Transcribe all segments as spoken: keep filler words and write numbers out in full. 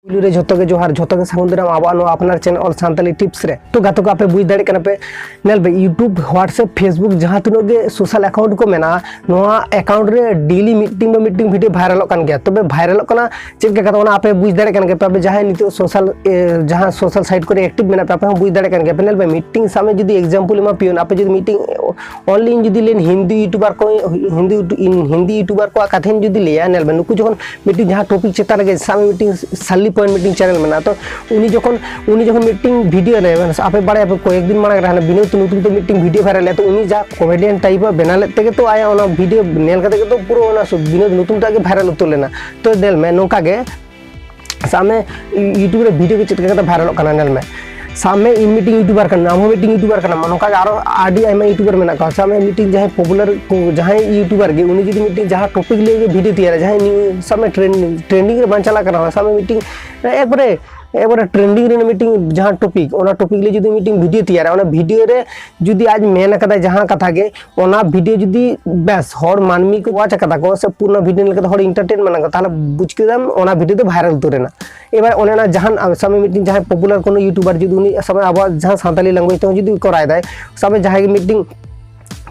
ᱯᱩᱭᱞᱩ ᱨᱮ ᱡᱷᱚᱛᱚ ᱜᱮ ᱡᱚᱦᱟᱨ, ᱡᱷᱚᱛᱚ ᱜᱮ ᱥᱟᱹᱜᱩᱱ ᱫᱟᱨᱟᱢ ᱟᱵᱚᱣᱟᱜ ᱱᱚᱣᱟ ᱟᱯᱱᱟᱨ ᱪᱮᱱᱮᱞ ᱚᱞ ᱥᱟᱱᱛᱟᱲᱤ ᱴᱤᱯᱥ ᱨᱮ᱾ ᱛᱚ ᱜᱟᱛᱮ ᱠᱚ, ᱟᱯᱮ ᱵᱩᱡᱽ ᱫᱟᱲᱮᱭᱟᱜ ᱠᱟᱱᱟ ᱯᱮ, ᱧᱮᱞ ᱯᱮ, YouTube, WhatsApp, Facebook ᱡᱟᱦᱟᱸ ᱛᱤᱱᱟᱹᱜ ᱜᱮ ᱥᱳᱥᱟᱞ ᱮᱠᱟᱣᱩᱱᱴ ᱠᱚ ᱢᱮᱱᱟᱜᱼᱟ, ᱱᱚᱣᱟ ᱮᱠᱟᱣᱩᱱᱴ ᱨᱮ ᱰᱮᱞᱤ ᱢᱤᱫᱴᱤᱝ ᱵᱟ ᱢᱤᱫᱴᱤᱝ ᱵᱷᱤᱰᱤᱭᱳ ᱵᱷᱟᱭᱨᱟᱞᱚᱜ ᱠᱟᱱ ᱜᱮᱭᱟ᱾ ᱛᱚᱵᱮ ᱵᱷᱟᱭᱨᱟᱞᱚᱜ ᱠᱟᱱᱟ ᱪᱮᱫ ᱞᱮᱠᱟ ᱠᱟᱛᱮ, ᱚᱱᱟ ᱟᱯᱮ ᱵᱩᱡᱽ ᱫᱟᱲᱮᱭᱟᱜ ᱠᱟᱱ ᱜᱮᱭᱟ ᱯᱮ᱾ ᱟᱯᱮ ᱡᱟᱦᱟᱸᱭ ᱱᱤᱛᱚᱜ ᱥᱳᱥᱟᱞ, ᱮ, ᱡᱟᱦᱟᱸ ᱥᱳᱥᱟᱞ ᱥᱟᱭᱤᱴ ᱠᱚᱨᱮ ᱮᱠᱴᱤᱵᱷ ᱢᱮᱱᱟᱜ ᱯᱮ, ᱟᱯᱮ ᱦᱚᱸ ᱵᱩᱡᱽ ᱫᱟᱲᱮᱭᱟᱜ ᱠᱟᱱ ᱜᱮᱭᱟ ᱯᱮ᱾ ᱧᱮᱞ ᱯᱮ, ᱢᱤᱫᱴᱤᱝ ᱥᱟᱵ ᱢᱮ ᱡᱩᱫᱤ ᱮᱠᱡᱟᱢᱯᱚᱞ ᱮᱢᱟ ᱯᱮᱭᱟᱹᱧ, ᱟᱯᱮ ᱡᱩᱫᱤ ᱢᱤᱫᱴᱤᱝ, ᱚᱱᱞᱤ ᱤᱧ ᱡᱩᱫᱤ ᱞᱟᱹᱭᱟᱹᱧ ᱦᱤᱱᱫᱤ ᱤᱭᱩᱴᱩᱵᱟᱨ ᱠᱚ, ᱦᱤᱱᱫᱤ ᱤᱭᱩᱴᱩ-, ᱤᱧ ᱦᱤᱱᱫᱤ ᱤᱭᱩᱴᱩᱵᱟᱨ ᱠᱚᱣᱟᱜ ᱠᱟᱛᱷᱟᱧ ᱡᱩᱫᱤ ᱞᱟᱹᱭᱟ, ᱧᱮᱞ ᱯᱮ, ᱱᱩᱠᱩ ᱡᱚᱠᱷᱚᱱ ᱢᱤᱫᱴᱤᱝ ᱡᱟᱦᱟᱸ ᱴᱚᱯᱤᱠ ᱪᱮᱛᱟᱱ ᱨᱮᱜᱮ ᱥᱟᱵ ᱢᱤᱫᱴᱤᱝ ᱥᱟᱞᱞᱤ ᱯᱚᱭᱮᱱᱴ ᱢᱤᱫᱴᱤᱝ ᱪᱮᱱᱮᱞ ᱢᱮᱱᱟᱜᱼᱟ, ᱛᱚ ᱩᱱᱤ ᱡᱚᱠᱷᱚᱱ, ᱩᱱᱤ ᱡᱚᱠᱷᱚᱱ ᱢᱤᱫᱴᱤᱝ ᱵᱷᱤᱰᱤᱭᱳ ᱨᱮ, ᱟᱯᱮ ᱵᱟᱲᱟᱭᱟᱯᱮ ᱠᱚᱭᱮᱠ ᱫᱤᱱ ᱢᱟᱲᱟᱝ ᱨᱮ ᱦᱟᱱᱟ ᱵᱤᱱᱳᱫ ᱧᱩᱛᱩᱢ ᱛᱮ ᱢᱤᱫᱴᱤᱝ ᱵᱷᱤᱰᱤᱭᱳ ᱵᱷᱟᱭᱨᱟᱞ ᱞᱮᱫ, ᱛᱚ ᱩᱱᱤ ᱡᱟ ᱠᱚᱢᱮᱰᱤᱭᱟᱱ ᱴᱟᱭᱤᱯ ᱮ ᱵᱮᱱᱟᱣ ᱞᱮᱫ ᱛᱮᱜᱮ ᱛᱚ ᱟᱭᱟᱜ ᱚᱱᱟ ᱵᱷᱤᱰᱤᱭᱳ ᱧᱮᱞ ᱠᱟᱛᱮ ᱜᱮ ᱛᱚ ᱯᱩᱨᱟᱹ ᱚᱱᱟ ᱥᱩ-, ᱵᱤᱱᱳᱫ ᱧᱩᱛᱩᱢ ᱛᱮ ᱜᱮ ᱵᱷᱟᱭᱨᱟᱞ ᱩᱛᱟᱹᱨ ᱞᱮᱱᱟ᱾ ᱛᱚ ᱧᱮᱞ ᱢᱮ, ᱱᱚᱝᱠᱟ ᱜᱮ ᱥᱟᱵ ᱢᱮ ᱤ-, ᱤᱭᱩᱴᱩᱵᱽ ᱨᱮ ᱵᱷᱤᱰᱤᱭᱳ ᱠᱚ ᱪᱮᱫ ᱞᱮᱠᱟ ᱠᱟᱛᱮ ᱵᱷᱟᱭᱨᱟᱞᱚᱜ ᱠᱟᱱᱟ, ᱧᱮᱞ ᱢᱮ᱾ ᱥᱟᱵ ᱢᱮ ᱤᱧ ᱢᱤᱫᱴᱤᱝ ᱤᱭᱩᱴᱩᱵᱟᱨ ᱠᱟᱱᱟ, ᱟᱢ ᱦᱚᱸ ᱢᱤᱫᱴᱤᱝ ᱤᱭᱩᱴᱩᱵᱟᱨ ᱠᱟᱱᱟᱢ, ᱱᱚᱝᱠᱟ ᱜᱮ ᱟᱨᱚ ᱟᱹᱰᱤ ᱟᱭᱢᱟ ᱤᱭᱩᱴᱩᱵᱟᱨ ᱢᱮᱱᱟᱜ ᱠᱚᱣᱟ᱾ ᱥᱟᱵ ᱢᱮ ᱢᱤᱫᱴᱤᱝ ᱡᱟᱦᱟᱸᱭ ᱯᱚᱯᱩᱞᱟᱨ ᱠᱚ, ᱡᱟᱦᱟᱸᱭ ᱤᱭᱩᱴᱩᱵᱟᱨ ᱜᱮ, ᱩᱱᱤ ᱡᱩᱫᱤ ᱢᱤᱫᱴᱤᱝ ᱡᱟᱦᱟᱸ ᱴᱚᱯᱤᱠ ᱞᱟᱹᱭ ᱜᱮ ᱵᱷᱤᱰᱤᱭᱳ ᱛᱮᱭᱟᱨᱟ, ᱡᱟᱦᱟᱸᱭ ᱱᱤᱭᱩ-, ᱥᱟᱵ ᱢᱮ ᱴᱨᱮᱱ-, ᱴᱨᱮᱱᱰᱤᱝ ᱨᱮ ᱵᱟᱝ ᱪᱟᱞᱟᱜ ᱠᱟᱱᱟ, ᱥᱟᱵ ᱢᱮ ᱢᱤᱫᱴᱤᱝ ᱮᱠᱵᱟᱨᱮ, ᱮᱠᱵᱟᱨᱮ ᱴᱨᱮᱱᱰᱤᱝ ᱨᱮᱱᱟᱜ ᱢᱤᱫᱴᱤᱝ ᱡᱟᱦᱟᱸ ᱴᱚᱯᱤᱠ, ᱚᱱᱟ ᱴᱚᱯᱤᱠ ᱞᱟᱹᱭ ᱡᱩᱫᱤ ᱢᱤᱫᱴᱤᱝ ᱵᱷᱤᱰᱤᱭᱳ ᱛᱮᱭᱟᱨᱟ, ᱚᱱᱟ ᱵᱷᱤᱰᱤᱭᱳ ᱨᱮ ᱡᱩᱫᱤ ᱟᱡ ᱢᱮᱱ ᱟᱠᱟᱫᱟᱭ ᱡᱟᱦᱟᱸ ᱠᱟᱛᱷᱟ ᱜᱮ, ᱚᱱᱟ ᱵᱷᱤᱰᱤᱭᱳ ᱡᱩᱫᱤ ᱵᱮᱥ ᱦᱚᱲ ᱢᱟᱹᱱᱢᱤ ᱠᱚ ᱣᱟᱪ ᱟᱠᱟᱫᱟ ᱠᱚ ᱥᱮ ᱯᱩᱨᱱᱚ ᱵᱷᱤᱰᱤᱭᱳ ᱧᱮᱞ ᱠᱟᱛᱮ ᱦᱚᱲ ᱮᱱᱴᱟᱨᱴᱮᱱ ᱢᱮᱱᱟᱜ ᱠᱚ, ᱛᱟᱦᱚᱞᱮ ᱵᱩᱡᱽ ᱠᱮᱫᱟᱢ ᱚᱱᱟ ᱵᱷᱤᱰᱤᱭᱳ ᱫᱚ ᱵᱷᱟᱭᱨᱟᱞ ᱩᱛᱟᱹᱨ ᱮᱱᱟ᱾ ᱮᱵᱟᱨ ᱚᱱᱮ ᱚᱱᱟ ᱡᱟᱦᱟᱱ, ᱥᱟᱵ ᱢᱮ ᱢᱤᱫᱴᱤᱝ ᱡᱟᱦᱟᱸᱭ ᱯᱚᱯᱩᱞᱟᱨ ᱠᱳᱱᱳ ᱤᱭᱩᱴᱩᱵᱟᱨ ᱡᱩᱫᱤ ᱩᱱᱤ ᱥᱟᱵ ᱢᱮ ᱟᱵᱚᱣᱟᱜ ᱡᱟᱦᱟᱸ ᱥᱟᱱᱛᱟᱞᱤ ᱞᱮᱝᱜᱩᱭᱮᱡᱽ ᱛᱮᱦᱚᱸ ᱡᱩᱫᱤ ᱠᱚᱨᱟᱣ ᱮᱫᱟᱭ, ᱥᱟᱵ ᱢᱮ ᱡᱟᱦᱟᱸᱭ ᱜᱮ ᱢᱤᱫᱴᱤᱝ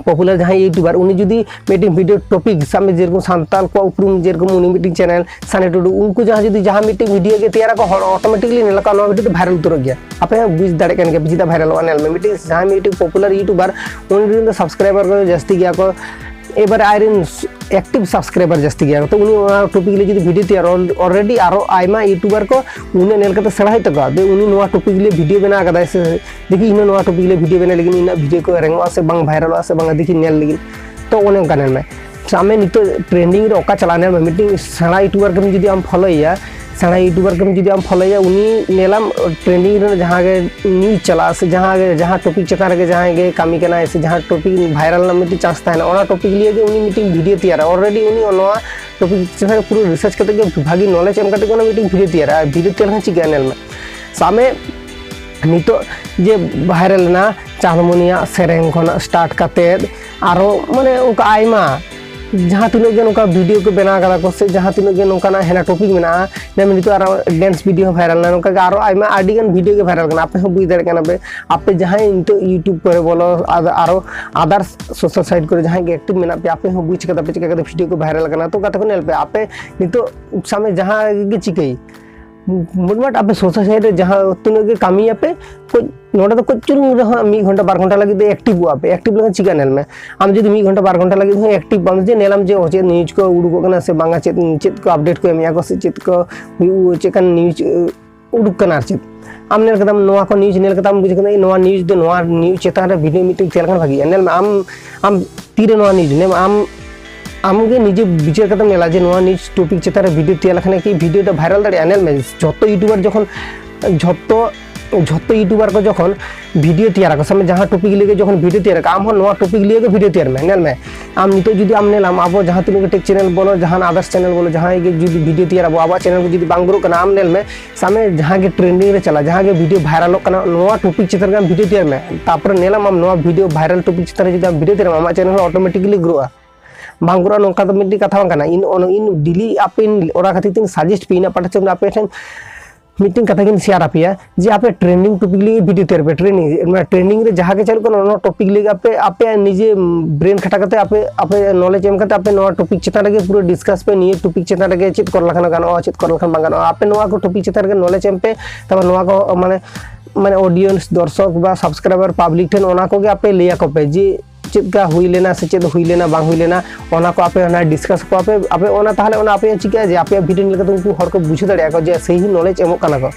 ᱯᱚᱯᱩᱞᱟᱨ ᱡᱟᱦᱟᱸᱭ ᱤᱭᱩᱴᱩᱵᱟᱨ, ᱩᱱᱤ ᱡᱩᱫᱤ ᱢᱤᱫᱴᱤᱝ ᱵᱷᱤᱰᱤᱭᱳ ᱴᱚᱯᱤᱠ, ᱥᱟᱵ ᱢᱮ ᱡᱮᱨᱚᱠᱚᱢ ᱥᱟᱱᱛᱟᱲ ᱠᱚᱣᱟᱜ ᱩᱯᱨᱩᱢ, ᱡᱮᱨᱚᱠᱚᱢ ᱩᱱᱤ ᱢᱤᱫᱴᱤᱝ ᱪᱮᱱᱮᱞ ᱥᱟᱱᱤ ᱴᱩᱰᱩ, ᱩᱱᱠᱩ ᱡᱟᱦᱟᱸ ᱡᱩᱫᱤ ᱡᱟᱦᱟᱸ ᱢᱤᱫᱴᱤᱝ ᱵᱷᱤᱰᱤᱭᱳ ᱜᱮ ᱛᱮᱭᱟᱨᱟ ᱠᱚ, ᱦᱚᱲ ᱚᱴᱳᱢᱮᱴᱤᱠᱞᱤ ᱧᱮᱞ ᱟᱠᱚ, ᱱᱚᱣᱟ ᱵᱷᱤᱰᱤᱭᱳ ᱫᱚ ᱵᱷᱟᱭᱨᱟᱞ ᱩᱛᱟᱹᱨᱚᱜ ᱜᱮᱭᱟ᱾ ᱟᱯᱮ ᱦᱚᱸ ᱵᱩᱡᱽ ᱫᱟᱲᱮᱭᱟᱜ ᱠᱟᱱ ᱜᱮᱭᱟ ᱯᱮ ᱪᱮᱫᱟᱜ ᱵᱷᱟᱭᱨᱟᱞᱚᱜᱼᱟ᱾ ᱧᱮᱞ ᱢᱮ, ᱢᱤᱫᱴᱤᱝ ᱡᱟᱦᱟᱸᱭ ᱢᱤᱫᱴᱤᱝ ᱯᱚᱯᱩᱞᱟᱨ ᱤᱭᱩᱴᱩᱵᱟᱨ, ᱩᱱᱤ ᱨᱮᱱ ᱫᱚ ᱥᱟᱵᱥᱠᱨᱟᱭᱵᱟᱨ ᱠᱚ ᱡᱟᱹᱥᱛᱤ ᱜᱮᱭᱟ ᱠᱚ, ᱮᱵᱟᱨ ᱟᱡᱨᱮᱱ ᱮᱠᱴᱤᱵᱷ ᱥᱟᱵᱥᱠᱨᱟᱭᱵᱟᱨ ᱡᱟᱹᱥᱛᱤ ᱜᱮᱭᱟ ᱠᱚ᱾ ᱛᱚ ᱩᱱᱤ ᱚᱱᱟ ᱴᱚᱯᱤᱠ ᱞᱟᱹᱜᱤᱫ ᱡᱩᱫᱤ ᱵᱷᱤᱰᱤᱭᱳ ᱛᱮᱭᱟᱨ, ᱚᱞ-, ᱚᱞᱨᱮᱰᱤ ᱟᱨᱚ ᱟᱭᱢᱟ ᱤᱭᱩᱴᱩᱵᱟᱨ ᱠᱚ ᱩᱱᱤᱭᱟᱜ ᱧᱮᱞ ᱠᱟᱛᱮ ᱥᱮᱬᱟ ᱦᱩᱭᱩᱜ ᱛᱟᱠᱚᱣᱟ, ᱡᱮ ᱩᱱᱤ ᱱᱚᱣᱟ ᱴᱚᱯᱤᱠ ᱞᱟᱹᱜᱤᱫ ᱵᱷᱤᱰᱤᱭᱳ ᱵᱮᱱᱟᱣ ᱟᱠᱟᱫᱟᱭ ᱥᱮ ᱫᱮᱠᱷᱤ ᱤᱧ ᱦᱚᱸ ᱱᱚᱣᱟ ᱴᱚᱯᱤᱠ ᱞᱟᱹᱜᱤᱫ ᱵᱷᱤᱰᱤᱭᱳ ᱵᱮᱱᱟᱣ ᱞᱟᱹᱜᱤᱫ, ᱤᱧᱟᱹᱜ ᱵᱷᱤᱰᱤᱭᱳ ᱠᱚ ᱨᱮᱝᱚᱜᱼᱟ ᱥᱮ ᱵᱟᱝ, ᱵᱷᱟᱭᱨᱟᱞᱚᱜᱼᱟ ᱥᱮ ᱵᱟᱝ, ᱫᱮᱠᱷᱤ ᱧᱮᱞ ᱞᱟᱹᱜᱤᱫ᱾ ᱛᱚ ᱚᱱᱮ ᱚᱱᱠᱟ ᱧᱮᱞ ᱢᱮ, ᱥᱟᱵ ᱢᱮ ᱱᱤᱛᱚᱜ ᱴᱨᱮᱱᱰᱤᱝ ᱨᱮ ᱚᱠᱟ ᱪᱟᱞᱟᱜᱼᱟ, ᱧᱮᱞ ᱢᱮ, ᱢᱤᱫᱴᱤᱝ ᱥᱮᱬᱟ ᱤᱭᱩᱴᱩᱵᱟᱨ ᱠᱚᱢ ᱡᱩᱫᱤ ᱟᱢ ᱯᱷᱚᱞᱳᱭᱮᱭᱟ, ᱥᱮᱬᱟ ᱤᱭᱩᱴᱩᱵᱟᱨ ᱠᱚᱢ ᱡᱩᱫᱤ ᱟᱢ ᱯᱷᱚᱞᱳᱭᱮᱭᱟ, ᱩᱱᱤ ᱧᱮᱞᱟᱢ ᱴᱨᱮᱱᱰᱤᱝ ᱨᱮ ᱡᱟᱦᱟᱸ ᱜᱮ ᱱᱤᱭᱩᱡᱽ ᱪᱟᱞᱟᱜᱼᱟ ᱥᱮ ᱡᱟᱦᱟᱸ ᱜᱮ, ᱡᱟᱦᱟᱸ ᱴᱚᱯᱤᱠ ᱪᱮᱛᱟᱱ ᱨᱮᱜᱮ ᱡᱟᱦᱟᱸᱭ ᱜᱮ ᱠᱟᱹᱢᱤ ᱠᱟᱱᱟᱭ ᱥᱮ ᱡᱟᱦᱟᱸ ᱴᱚᱯᱤᱠ ᱵᱷᱟᱭᱨᱟᱞ ᱨᱮᱱᱟᱜ ᱢᱤᱫᱴᱤᱝ ᱪᱟᱱᱥ ᱛᱟᱦᱮᱱᱟ, ᱚᱱᱟ ᱴᱚᱯᱤᱠ ᱞᱤᱭᱮ ᱜᱮ ᱩᱱᱤ ᱢᱤᱫᱴᱤᱝ ᱵᱷᱤᱰᱤᱭᱳ ᱛᱮᱭᱟᱨᱟ᱾ ᱚᱞᱨᱮᱰᱤ ᱩᱱᱤ ᱱᱚᱣᱟ ᱴᱚᱯᱤᱠ ᱪᱮᱛᱟᱱ ᱨᱮ ᱯᱩᱨᱟᱹ ᱨᱤᱥᱟᱨᱪ ᱠᱟᱛᱮ ᱜᱮ ᱵᱷᱟᱜᱤ ᱱᱚᱞᱮᱡᱽ ᱮᱢ ᱠᱟᱛᱮ ᱜᱮ ᱚᱱᱟ ᱢᱤᱫᱴᱤᱝ ᱵᱷᱤᱰᱤᱭᱳ ᱛᱮᱭᱟᱨᱟ᱾ ᱟᱨ ᱵᱷᱤᱰᱤᱭᱳ ᱛᱮᱭᱟᱨ ᱞᱮᱠᱷᱟᱱ ᱪᱤᱠᱟᱹᱜᱼᱟ, ᱧᱮᱞ ᱢᱮ, ᱥᱟᱵ ᱢᱮ ᱱᱤᱛᱚᱜ ᱡᱮ ᱵᱷᱟᱭᱨᱟᱞ ᱮᱱᱟ ᱪᱟᱸᱫᱽᱢᱚᱱᱤᱭᱟᱜ ᱥᱮᱨᱮᱧ ᱠᱷᱚᱱᱟᱜ ᱥᱴᱟᱨᱴ ᱠᱟᱛᱮᱫ ᱟᱨᱚ ᱢᱟᱱᱮ ᱚᱱᱠᱟ ᱟᱭᱢᱟ ᱡᱟᱦᱟᱸ ᱛᱤᱱᱟᱹᱜ ᱜᱮ ᱱᱚᱝᱠᱟ ᱵᱷᱤᱰᱤᱭᱳ ᱠᱚ ᱵᱮᱱᱟᱣ ᱠᱟᱫᱟ ᱠᱚ, ᱥᱮ ᱡᱟᱦᱟᱸ ᱛᱤᱱᱟᱹᱜ ᱜᱮ ᱱᱚᱝᱠᱟᱱᱟᱜ ᱦᱮᱱᱟᱜ ᱴᱚᱯᱤᱠ ᱢᱮᱱᱟᱜᱼᱟ, ᱡᱮᱢᱚᱱ ᱱᱤᱛᱚᱜ ᱟᱨᱚ ᱰᱮᱱᱥ ᱵᱷᱤᱰᱤᱭᱳ ᱦᱚᱸ ᱵᱷᱟᱭᱨᱟᱞ ᱮᱱᱟ, ᱱᱚᱝᱠᱟ ᱜᱮ ᱟᱨᱚ ᱟᱭᱢᱟ ᱟᱹᱰᱤ ᱜᱟᱱ ᱵᱷᱤᱰᱤᱭᱳ ᱜᱮ ᱵᱷᱟᱭᱨᱟᱞ ᱠᱟᱱᱟ᱾ ᱟᱯᱮ ᱦᱚᱸ ᱵᱩᱡᱽ ᱫᱟᱲᱮᱭᱟᱜ ᱠᱟᱱᱟ ᱯᱮ, ᱟᱯᱮ ᱡᱟᱦᱟᱸᱭ ᱱᱤᱛᱚᱜ YouTube ᱠᱚᱨᱮ ᱵᱚᱞᱚ, ᱟᱫ-, ᱟᱨᱚ ᱟᱫᱟᱨᱥ ᱥᱳᱥᱟᱞ ᱥᱟᱭᱤᱴ ᱠᱚᱨᱮ ᱡᱟᱦᱟᱸᱭ ᱜᱮ ᱮᱠᱴᱤᱵᱷ ᱢᱮᱱᱟᱜ ᱯᱮᱭᱟ, ᱟᱯᱮ ᱦᱚᱸ ᱵᱩᱡᱽ ᱠᱟᱫᱟ ᱯᱮ ᱪᱮᱠᱟ ᱠᱟᱛᱮ ᱵᱷᱤᱰᱤᱭᱳ ᱠᱚ ᱵᱷᱟᱭᱨᱟᱞ ᱠᱟᱱᱟ᱾ ᱛᱚ ᱜᱟᱛᱮ ᱠᱚ, ᱧᱮᱞ ᱯᱮ, ᱟᱯᱮ ᱱᱤᱛᱚᱜ ᱥᱟᱢᱮ ᱡᱟᱦᱟᱸ ᱜᱮ ᱪᱤᱠᱟᱹᱭ, ᱢᱳᱴᱢᱟᱴ ᱟᱯᱮ ᱥᱳᱥᱟᱞ ᱥᱟᱭᱤᱴ ᱨᱮ ᱡᱟᱦᱟᱸ ᱛᱤᱱᱟᱹᱜ ᱜᱮ ᱠᱟᱹᱢᱤᱭᱟᱯᱮ, ᱠᱟᱹᱡ ᱱᱚᱰᱮ ᱫᱚ ᱠᱟᱹᱡ ᱪᱩᱞᱩᱝ ᱨᱮᱦᱚᱸ ᱢᱤᱫ ᱜᱷᱚᱱᱴᱟ ᱵᱟᱨ ᱜᱷᱚᱱᱴᱟ ᱞᱟᱹᱜᱤᱫ ᱫᱚ ᱮᱠᱴᱤᱵᱷᱚᱜ ᱟᱯᱮ᱾ ᱮᱠᱴᱤᱵᱷ ᱞᱮᱠᱷᱟᱱ ᱪᱤᱠᱟ? ᱧᱮᱞ ᱢᱮ, ᱟᱢ ᱡᱩᱫᱤ ᱢᱤᱫ ᱜᱷᱚᱱᱴᱟ ᱵᱟᱨ ᱜᱷᱚᱱᱴᱟ ᱞᱟᱹᱜᱤᱫ ᱦᱚᱸ ᱮᱠᱴᱤᱵᱷ ᱵᱟᱢ, ᱡᱮ ᱧᱮᱞᱟᱢ ᱡᱮ ᱚ ᱪᱮᱫ ᱱᱤᱭᱩᱡᱽ ᱠᱚ ᱩᱰᱩᱠᱚᱜ ᱠᱟᱱᱟ ᱥᱮ ᱵᱟᱝᱟ, ᱪᱮᱫ, ᱪᱮᱫ ᱠᱚ ᱟᱯᱰᱮᱴ ᱠᱚ ᱮᱢᱮᱜᱼᱟ ᱠᱚ ᱥᱮ ᱪᱮᱫ ᱠᱚ ᱦᱩᱭᱩᱜ, ᱪᱮᱫ ᱠᱟᱱ ᱱᱤᱭᱩᱡᱽ ᱩᱰᱩᱠ ᱠᱟᱱᱟ ᱟᱨ ᱪᱮᱫ᱾ ᱟᱢ ᱧᱮᱞ ᱠᱮᱫᱟᱢ, ᱱᱚᱣᱟ ᱠᱚ ᱱᱤᱭᱩᱡᱽ ᱧᱮᱞ ᱠᱟᱛᱮ ᱟᱢ ᱵᱩᱡᱽ ᱠᱟᱱᱟ, ᱱᱚᱣᱟ ᱱᱤᱭᱩᱡᱽ ᱫᱚ, ᱱᱚᱣᱟ ᱱᱤᱭᱩᱡᱽ ᱪᱮᱛᱟᱱ ᱨᱮ ᱵᱷᱤᱰᱤᱭᱳ ᱢᱤᱫᱴᱮᱱ ᱛᱮᱭᱟᱨ ᱞᱮᱠᱷᱟᱱ ᱵᱷᱟᱜᱤᱜᱼᱟ᱾ ᱧᱮᱞ ᱢᱮ, ᱟᱢ, ᱟᱢ ᱛᱤᱨᱮ ᱱᱚᱣᱟ ᱱᱤᱭᱩᱡᱽ, ᱧᱮᱞ ᱢᱮ, ᱟᱢ, ᱟᱢ ᱜᱮ ᱱᱤᱡᱮ ᱵᱤᱪᱟᱹᱨ ᱠᱟᱛᱮᱢ ᱧᱮᱞᱟ ᱡᱮ ᱱᱚᱣᱟ ᱱᱤᱭᱩᱡᱽ ᱴᱚᱯᱤᱠ ᱪᱮᱛᱟᱱ ᱨᱮ ᱵᱷᱤᱰᱤᱭᱳ ᱛᱮᱭᱟᱨ ᱞᱮᱠᱷᱟᱱ ᱠᱤ ᱵᱷᱤᱰᱤᱭᱳ ᱫᱚ ᱵᱷᱟᱭᱨᱟᱞ ᱫᱟᱲᱮᱭᱟᱜᱼᱟ᱾ ᱧᱮᱞ ᱢᱮ, ᱡᱷᱚᱛᱚ ᱭᱩᱴᱩᱵᱟᱨ ᱡᱚᱠᱷᱚᱱ, ᱡᱷᱚᱛᱚ, ᱡᱷᱚᱛᱚ ᱭᱩᱴᱩᱵᱟᱨ ᱠᱚ ᱡᱚᱠᱷᱚᱱ ᱵᱷᱤᱰᱤᱭᱳ ᱛᱮᱭᱟᱨ ᱟᱠᱚ, ᱥᱟᱵ ᱢᱮ ᱡᱟᱦᱟᱸ ᱴᱚᱯᱤᱠ ᱞᱤᱭᱮ ᱜᱮ ᱡᱚᱠᱷᱚᱱ ᱵᱷᱤᱰᱤᱭᱳ ᱛᱮᱭᱟᱨ ᱟᱠᱚ, ᱟᱢ ᱦᱚᱸ ᱱᱚᱣᱟ ᱴᱚᱯᱤᱠ ᱞᱤᱭᱮ ᱜᱮ ᱵᱷᱤᱰᱤᱭᱳ ᱛᱮᱭᱟᱨ ᱢᱮ᱾ ᱧᱮᱞ ᱢᱮ, ᱟᱢ ᱱᱤᱛᱚᱜ ᱡᱩᱫᱤ ᱟᱢ ᱧᱮᱞᱟᱢ, ᱟᱵᱚ ᱡᱟᱦᱟᱸ ᱛᱤᱱᱟᱹᱜ ᱜᱮ ᱴᱮᱠ ᱪᱮᱱᱮᱞ ᱵᱚᱞᱚ, ᱡᱟᱦᱟᱱ ᱟᱫᱟᱨᱥ ᱪᱮᱱᱮᱞ ᱵᱚᱞᱚ, ᱡᱟᱦᱟᱸᱭ ᱜᱮ ᱡᱩᱫᱤ ᱵᱷᱤᱰᱤᱭᱳ ᱛᱮᱭᱟᱨ ᱟᱵᱚ, ᱟᱵᱚᱣᱟᱜ ᱪᱮᱱᱮᱞ ᱠᱚ ᱡᱩᱫᱤ ᱵᱟᱝ ᱜᱨᱳᱜ ᱠᱟᱱᱟ, ᱟᱢ ᱧᱮᱞ ᱢᱮ, ᱥᱟᱵ ᱢᱮ ᱡᱟᱦᱟᱸ ᱜᱮ ᱴᱨᱮᱱᱰᱤᱝ ᱨᱮ ᱪᱟᱞᱟᱜ, ᱡᱟᱦᱟᱸ ᱜᱮ ᱵᱷᱤᱰᱤᱭᱳ ᱵᱷᱟᱭᱨᱟᱞᱚᱜ ᱠᱟᱱᱟ, ᱱᱚᱣᱟ ᱴᱚᱯᱤᱠ ᱪᱮᱛᱟᱱ ᱨᱮ ᱟᱢ ᱵᱷᱤᱰᱤᱭᱳ ᱛᱮᱭᱟᱨ ᱢᱮ᱾ ᱛᱟᱨᱯᱚᱨᱮ ᱧᱮᱞᱟᱢ, ᱟᱢ ᱱᱚᱣᱟ ᱵᱷᱤᱰᱤᱭᱳ ᱵᱷᱟᱭᱨᱟᱞ ᱴᱚᱯᱤᱠ ᱪᱮᱛᱟᱱ ᱨᱮ ᱡᱩᱫᱤ ᱟᱢ ᱵᱷᱤᱰᱤᱭᱳ ᱛᱮᱭᱟᱨ ᱢᱮ, ᱟᱢᱟᱜ ᱪᱮᱱᱮᱞ ᱦᱚᱸ ᱚᱴᱳᱢᱮᱴᱤᱠᱞᱤ ᱜᱨᱳᱜᱼᱟ᱾ ᱵᱟᱝ ᱜᱨᱳᱜᱼᱟ ᱱᱚᱝᱠᱟ ᱫᱚ ᱢᱤᱫᱴᱤᱡ ᱠᱟᱛᱷᱟ ᱵᱟᱝ ᱠᱟᱱᱟ᱾ ᱤᱧ ᱚᱱᱟ, ᱤᱧ ᱰᱮᱞᱤ ᱟᱯᱮ, ᱚᱱᱟ ᱠᱷᱟᱹᱛᱤᱨ ᱛᱮ ᱤᱧ ᱥᱟᱡᱮᱥᱴ ᱯᱮᱭᱟ, ᱤᱧᱟᱹᱜ ᱯᱟᱦᱴᱟ ᱥᱮᱫ ᱠᱷᱚᱱ ᱟᱯᱮ ᱴᱷᱮᱱ ᱢᱤᱫᱴᱮᱱ ᱠᱟᱛᱷᱟ ᱜᱤᱧ ᱥᱮᱭᱟᱨ ᱟᱯᱮᱭᱟ ᱡᱮ ᱟᱯᱮ ᱴᱨᱮᱱᱰᱤᱝ ᱴᱚᱯᱤᱠ ᱞᱟᱹᱜᱤᱫ ᱵᱷᱤᱰᱤᱭᱳ ᱛᱮᱭᱟᱨ ᱯᱮ᱾ ᱴᱨᱮᱱᱰᱤᱝ, ᱢᱟᱱᱮ ᱴᱨᱮᱱᱰᱤᱝ ᱨᱮ ᱡᱟᱦᱟᱸ ᱜᱮ ᱪᱟᱹᱞᱩᱜ ᱠᱟᱱᱟ, ᱚᱱᱟ ᱴᱚᱯᱤᱠ ᱞᱟᱹᱜᱤᱫ ᱟᱯᱮ, ᱟᱯᱮᱭᱟᱜ ᱱᱤᱡᱮ ᱵᱨᱮᱱ ᱠᱷᱟᱴᱟ ᱠᱟᱛᱮ, ᱟᱯᱮ, ᱟᱯᱮ ᱱᱚᱞᱮᱡᱽ ᱮᱢ ᱠᱟᱛᱮ ᱟᱯᱮ ᱱᱚᱣᱟ ᱴᱚᱯᱤᱠ ᱪᱮᱛᱟᱱ ᱨᱮᱜᱮ ᱯᱩᱨᱟᱹ ᱰᱤᱥᱠᱟᱥ ᱯᱮ, ᱱᱤᱭᱟᱹ ᱴᱚᱯᱤᱠ ᱪᱮᱛᱟᱱ ᱨᱮᱜᱮ ᱪᱮᱫ ᱠᱚᱨᱟᱣ ᱞᱮᱠᱷᱟᱱ ᱜᱟᱱᱚᱜᱼᱟ, ᱪᱮᱫ ᱠᱚᱨᱟᱣ ᱞᱮᱠᱷᱟᱱ ᱵᱟᱝ ᱜᱟᱱᱚᱜᱼᱟ᱾ ᱟᱯᱮ ᱱᱚᱣᱟ ᱠᱚ ᱴᱚᱯᱤᱠ ᱪᱮᱛᱟᱱ ᱨᱮᱜᱮ ᱱᱚᱞᱮᱡᱽ ᱮᱢ ᱯᱮ, ᱛᱟᱨᱯᱚᱨ ᱱᱚᱣᱟ ᱠᱚ ᱢᱟᱱᱮ, ᱢᱟᱱᱮ ᱚᱰᱤᱭᱮᱱᱥ, ᱫᱚᱨᱥᱚᱠ ᱵᱟ ᱥᱟᱵᱥᱠᱨᱟᱭᱵᱟᱨ ᱯᱟᱵᱽᱞᱤᱠ ᱴᱷᱮᱱ ᱚᱱᱟ ᱠᱚᱜᱮ ᱟᱯᱮ ᱞᱟᱹᱭ ᱟᱠᱚ ᱯᱮ ᱡᱮ ᱪᱮᱫ ᱠᱟ ᱦᱩᱭ ᱞᱮᱱᱟ ᱥᱮ ᱪᱮᱫ ᱦᱩᱭ ᱞᱮᱱᱟ ᱵᱟᱝ ᱦᱩᱭ ᱞᱮᱱᱟ, ᱚᱱᱟ ᱠᱚ ᱟᱯᱮ ᱚᱱᱟ ᱰᱤᱥᱠᱟᱥ ᱠᱚ ᱟᱯᱮ, ᱟᱯᱮ ᱚᱱᱟ ᱛᱟᱦᱚᱞᱮ ᱚᱱᱟ ᱟᱯᱮᱭᱟᱜ ᱪᱤᱠᱟᱹᱜᱼᱟ ᱡᱮ ᱟᱯᱮᱭᱟᱜ ᱵᱷᱤᱰᱤᱭᱳ ᱧᱮᱞ ᱠᱟᱛᱮ ᱩᱱᱠᱩ ᱦᱚᱲ ᱠᱚ ᱵᱩᱡᱷᱟᱹᱣ ᱫᱟᱲᱮᱭᱟᱜᱼᱟ ᱠᱚ ᱡᱮ ᱥᱮᱭ ᱦᱤ ᱱᱚᱞᱮᱡᱽ ᱮᱢᱚᱜ ᱠᱟᱱᱟ ᱠᱚ᱾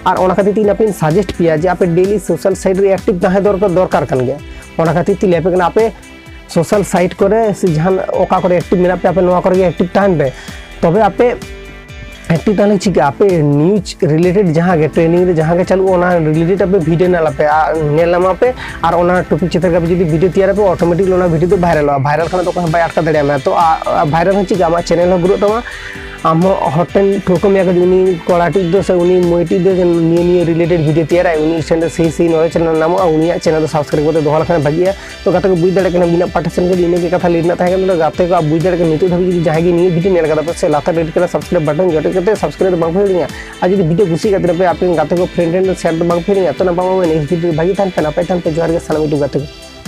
ᱟᱨ ᱚᱱᱟ ᱠᱷᱟᱹᱛᱤᱨ ᱛᱮ ᱤᱧ ᱟᱯᱮᱧ ᱥᱟᱡᱮᱥᱴ ᱯᱮᱭᱟ ᱡᱮ ᱟᱯᱮ ᱰᱮᱞᱤ ᱥᱳᱥᱟᱞ ᱥᱟᱭᱤᱴ ᱨᱮ ᱮᱠᱴᱤᱵᱷ ᱛᱟᱦᱮᱸ ᱫᱚᱨᱠᱟᱨ, ᱫᱚᱨᱠᱟᱨ ᱠᱟᱱ ᱜᱮᱭᱟ᱾ ᱚᱱᱟ ᱠᱷᱟᱹᱛᱤᱨ ᱛᱮ ᱞᱟᱹᱭ ᱟᱯᱮ ᱠᱟᱱᱟ, ᱟᱯᱮ ᱥᱳᱥᱟᱞ ᱥᱟᱭᱤᱴ ᱠᱚᱨᱮ ᱥᱮ ᱡᱟᱦᱟᱱ ᱚᱠᱟ ᱠᱚᱨᱮ ᱮᱠᱴᱤᱵᱷ ᱢᱮᱱᱟᱜ ᱯᱮᱭᱟ, ᱟᱯᱮ ᱱᱚᱣᱟ ᱠᱚᱨᱮ ᱜᱮ ᱮᱠᱴᱤᱵᱷ ᱛᱟᱦᱮᱱ ᱯᱮ᱾ ᱛᱚᱵᱮ ᱟᱯᱮ ᱮᱠᱴᱤᱵᱷ ᱛᱟᱦᱮᱱ ᱞᱟᱹᱜᱤᱫ ᱪᱤᱠᱟᱹᱜᱼᱟ? ᱟᱯᱮ ᱱᱤᱭᱩᱡᱽ ᱨᱤᱞᱮᱴᱮᱰ ᱡᱟᱦᱟᱸ ᱜᱮ ᱴᱨᱮᱱᱰᱤᱝ ᱨᱮ ᱡᱟᱦᱟᱸ ᱜᱮ ᱪᱟᱹᱞᱩᱜᱼᱟ, ᱚᱱᱟ ᱨᱤᱞᱮᱴᱮᱰ ᱟᱯᱮ ᱵᱷᱤᱰᱤᱭᱳ ᱧᱮᱞ ᱟᱯᱮ, ᱟᱨ ᱧᱮᱞ ᱧᱟᱢ ᱟᱯᱮ, ᱟᱨ ᱚᱱᱟ ᱴᱚᱯᱤᱠ ᱪᱮᱛᱟᱱ ᱨᱮ ᱟᱯᱮ ᱡᱩᱫᱤ ᱵᱷᱤᱰᱤᱭᱳ ᱛᱮᱭᱟᱨ ᱟᱯᱮ, ᱚᱴᱳᱢᱮᱴᱤᱠᱞᱤ ᱚᱱᱟ ᱵᱷᱤᱰᱤᱭᱳ ᱫᱚ ᱵᱷᱟᱭᱨᱟᱞᱚᱜᱼᱟ᱾ ᱵᱷᱟᱭᱨᱟᱞ ᱠᱷᱟᱱ ᱫᱚ ᱚᱠᱚᱭ ᱦᱚᱸ ᱵᱟᱭ ᱟᱴᱠᱟᱣ ᱫᱟᱲᱮᱭᱟᱢᱟ᱾ ᱛᱚ ᱵᱷᱟᱭᱨᱟᱞ ᱦᱚᱸ ᱪᱤᱠᱟᱹᱜᱼᱟ? ᱟᱢᱟᱜ ᱪᱮᱱᱮᱞ ᱦᱚᱸ ᱜᱨᱳᱜ ᱛᱟᱢᱟ, ᱟᱢ ᱦᱚᱸ ᱦᱚᱲ ᱴᱷᱮᱱ ᱴᱷᱟᱹᱣᱠᱟᱹ ᱢᱮᱭᱟ ᱠᱚ ᱡᱮ ᱩᱱᱤ ᱠᱚᱲᱟ ᱴᱤᱡ ᱫᱚ ᱥᱮ ᱩᱱᱤ ᱢᱟᱹᱭ ᱴᱤᱡ ᱫᱚ ᱡᱮ ᱱᱤᱭᱟᱹ ᱱᱤᱭᱟᱹ ᱨᱤᱞᱮᱴᱮᱰ ᱵᱷᱤᱰᱤᱭᱳ ᱛᱮᱭᱟᱨᱟᱭ, ᱩᱱᱤ ᱴᱷᱮᱱ ᱫᱚ ᱥᱮᱭ ᱥᱮᱭ ᱱᱚᱞᱮᱡᱽ ᱨᱮᱱᱟᱜ ᱧᱟᱢᱚᱜᱼᱟ, ᱩᱱᱤᱭᱟᱜ ᱪᱮᱱᱮᱞ ᱫᱚ ᱥᱟᱵᱥᱠᱨᱟᱭᱤᱵ ᱠᱟᱛᱮ ᱫᱚᱦᱚ ᱞᱮᱠᱷᱟᱱ ᱵᱷᱟᱜᱤᱜᱼᱟ᱾ ᱛᱚ ᱜᱟᱛᱮ ᱠᱚ ᱵᱩᱡᱽ ᱫᱟᱲᱮᱭᱟᱜ ᱠᱟᱱᱟ ᱤᱧᱟᱹᱜ ᱯᱟᱦᱴᱟ ᱥᱮᱱ ᱠᱷᱚᱱ ᱤᱱᱟᱹ ᱜᱮ ᱠᱟᱛᱷᱟ ᱞᱟᱹᱭ ᱨᱮᱱᱟᱜ ᱛᱟᱦᱮᱸ ᱠᱟᱱᱟ᱾ ᱛᱚ ᱜᱟᱛᱮ ᱠᱚ ᱟᱯᱮ ᱵᱩᱡᱽ ᱫᱟᱲᱮᱭᱟᱜ ᱠᱟᱱᱟ ᱱᱤᱛᱚᱜ ᱫᱷᱟᱹᱵᱤᱡ ᱡᱩᱫᱤ ᱡᱟᱦᱟᱸᱭ ᱜᱮ ᱱᱤᱭᱟᱹ ᱵᱷᱤᱰᱤᱭᱳ ᱧᱮᱞ ᱠᱟᱫᱟ ᱯᱮ ᱥᱮ ᱞᱟᱛᱟᱨ ᱨᱮᱰ ᱠᱟᱞᱟᱨ ᱥᱟᱵᱥᱠᱨᱟᱭᱤᱵ ᱵᱟᱴᱚᱱ ᱡᱚᱴᱮᱫ ᱠᱟᱛᱮ ᱥᱟᱵᱥᱠᱨᱟᱭᱤᱵ ᱵᱟᱝ ᱯᱮ ᱦᱤᱲᱤᱧᱟ᱾ ᱟᱨ ᱡᱩᱫᱤ ᱵᱷᱤᱰᱤᱭᱳ ᱠᱩᱥᱤ ᱠᱟᱛᱮ ᱯᱮ ᱟᱯᱮ ᱜᱟᱛᱮ ᱠᱚ ᱯᱷᱨᱮᱱᱰ ᱴᱷᱮᱱ ᱥᱮᱭᱟᱨ ᱫᱚ ᱵᱟᱝ ᱯᱮ ᱦᱤᱲᱤᱧᱟ᱾ ᱛᱚ ᱱᱟᱯᱟᱭ ᱢᱟ ᱱᱮᱠᱥᱴ ᱵᱷᱤᱰᱤᱭᱳ ᱵᱷᱟᱜᱤ ᱛᱟᱦᱮᱱ ᱯᱮ, ᱱᱟᱯᱟᱭ ᱛᱟᱦᱮᱱ ᱯᱮ᱾ ᱡᱚᱦᱟᱨ ᱜᱮ ᱥᱟᱱᱟᱢ ᱤᱧ ᱜᱟᱛᱮ ᱠᱚ᱾